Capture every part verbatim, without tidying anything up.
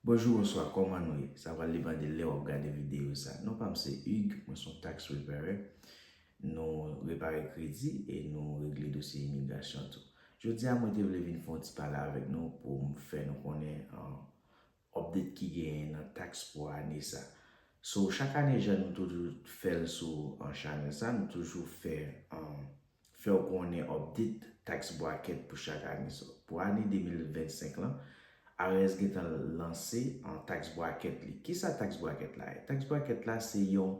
Bonjou, bonswa, kòman nou ye? Sa pral depann de lè w ap gade videyo sa. Non pa m se Hugues, mwen se yon tax preparer. Nou repare kredi e nou regle dosye imigrasyon tou. Jodi a, mwen te vle vin fè yon ti pale avèk nou pou m fè nou konnen, uh, update ki genyen nan tax pou ane sa. So, chak ane, jan nou toujou fè l sou, uh, chanèl sa, nou toujou fè, um, fè w konnen update tax bracket pou chak ane. So, pou ane de mil vennsenk lan, I R S gentan lanse yon tax bracket li. Kisa tax bracket la ye? Tax bracket la se yon,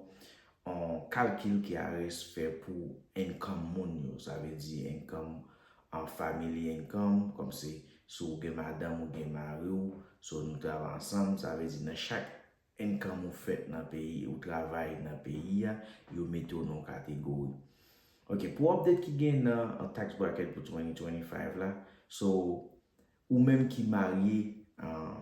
yon kalkil ke I R S fè pou income moun yo. Sa vle di income, uh, family income, kòmsi si w gen madanm ou gen mari w, so nou travay ansanm, sa vle di nan chak income ou fèt nan peyi, ou travay nan peyi a, yo mete w nan yon kategori. Ok, pou update ki gen nan, uh, tax bracket pou twenty twenty-five la, so, ou menm ki marye, uh,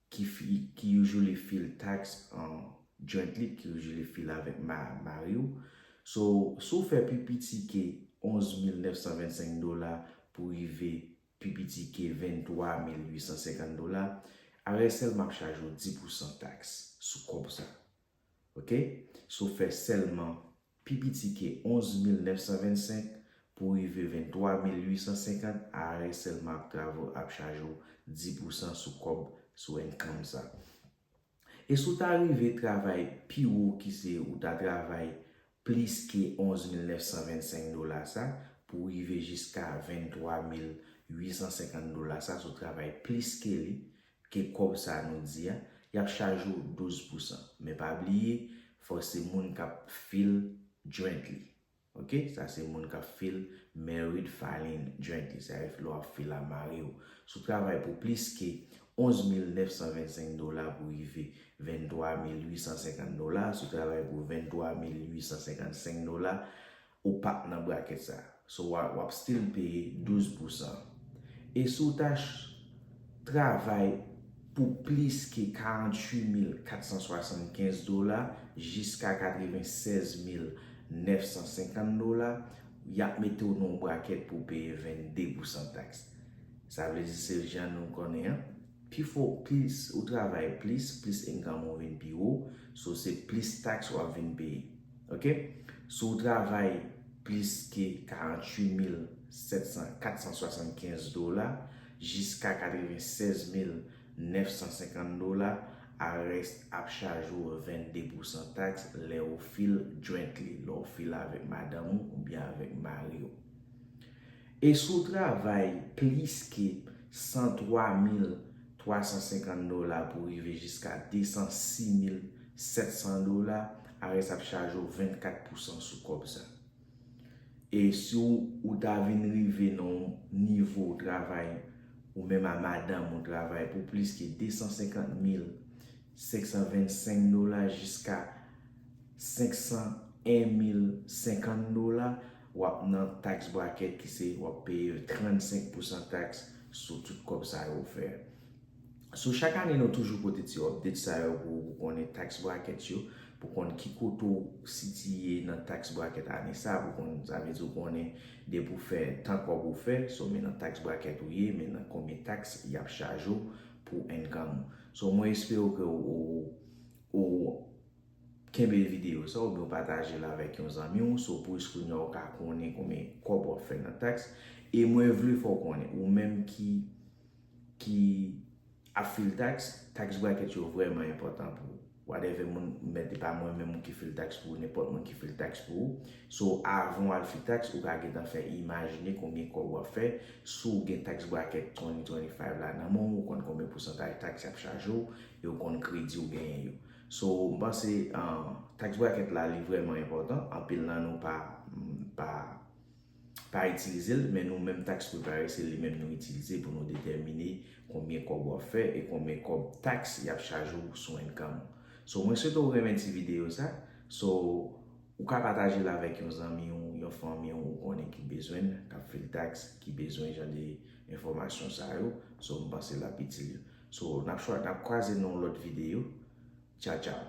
ki, fi, ki usually file tax, uh, jointly, ki usually file avèk ma, mari w. So, si w fè pi piti ke onz mil nèf san vennsenk dola pou rive pi piti ke venntwa mil uit san senkant dola, I R S sèlman ap chaje w dis pousan tax sou kòb sa. Ok? Si w fè sèlman pi piti ke onz mil nèf san vennsenk pou rive venntwa mil uit san senkant, I R S sèlman ap travay, ap chaje w dis pousan sou kòb, sou income sa. E si w ta rive travay pi wo, ki se ou ta travay plis ke onz mil nèf san vennsenk dola sa, pou rive jiska venntwa mil uit san senkant dola sa, si w travay plis ke li, ke kòb sa nou di a, y ap chaje w douz pousan. Men pa bliye, fò se moun k ap file jointly. Ok? Sa se moun k ap file married filing jointly. Sa e lè w ap file a mari w. Si w travay pou plis ke onz mil nèf san vennsenk dola pou rive venntwa mil uit san senkant dola, si w travay pou venntwa mil uit san senkannsenk dola, ou p ap nan bracket sa. So, w a, w ap still peye douz pousan. E si w ta ch-, travay pou plis ke karanntuit mil kat san swasannkenz dola jiska katrevennsèz mil nèf san senkant dola, y ap mete w nan yon bracket pou w peye vennde pousan tax. Sa vle di se jan nou konnen an. Pi fò, plis ou travay plis, plis income ou vin pi wo, so se plis tax w ap vin peye. Ok? Si w travay plis ke karanntuit mil sèt san, kat san swasannkenz dola jiska katrevennsèz mil nèf san senkant dola, I R S ap chaje w vennde pousan tax lè w file jointly, lè w file avèk madanm ou oubyen avèk mari w. E si w travay plis ke san twa mil twa san senkant dola pou rive jiska de san sis mil sèt san dola, I R S ap chaje w vennkat pousan sou kòb sa. E si w, ou ta vin rive nan yon nivo w travay, ou menm a madanm ou travay pou plis ke de san senkant mil senk san vennsenk dola jiska senk san en mil senkant dola, w ap nan tax bracket ki se w ap peye trannsenk pousan tax sou tout kòb sa yo w fè. So, chak ane, nou toujou pote ti update sa yo pou, pou konnen tax bracket yo, pou konn ki kote w sitiye nan tax bracket ane sa, pou konn, sa vle di w konnen depi w fè tan kòb ou fè, so men nan tax bracket ou ye, men nan konbyen tax y ap chaje w pou income ou. So, mwen espere ke w, w, w kenbe videyo sa oubyen w pataje l avèk yon zanmi w, so pou jiskounye a w ka konnen konbyen kòb w ap fè nan tax. E mwen vle fè w konnen, ou menm ki, ki ap file tax, tax bracket yo vrèman enpòtan pou ou. Whatever moun, mèt e pa mwen menm ki file tax pou ou, nenpòt moun ki file tax pou ou. So, avan w al file tax, ou ka gentan fè imajine konbyen kòb w ap fè. Si w gen tax bracket twenty twenty-five la nan men w, ou konn konbyen pousantaj tax y ap chaje w, e ou konn kredi ou genyen yo. So, m panse, uh, tax bracket la, li vrèman enpòtan. Anpil nan nou pa, pa pa itilize l, men nou menm tax preparer, se li menm nou itilize pou nou detèmine konbyen kòb w ap fè e konbyen kòb tax y ap chaje w sou income ou. So, mwen swete w renmen ti videyo sa. So, ou ka pataje l avèk yon zanmi w, yon fanmi w ou konnen ki bezwen l, k ap file tax, ki bezwen jan de enfòmasyon sa yo. So, m panse l ap itil yo. So, n ap chwa-, n ap kwaze nan yon lòt videyo. Tchaw, tchaw.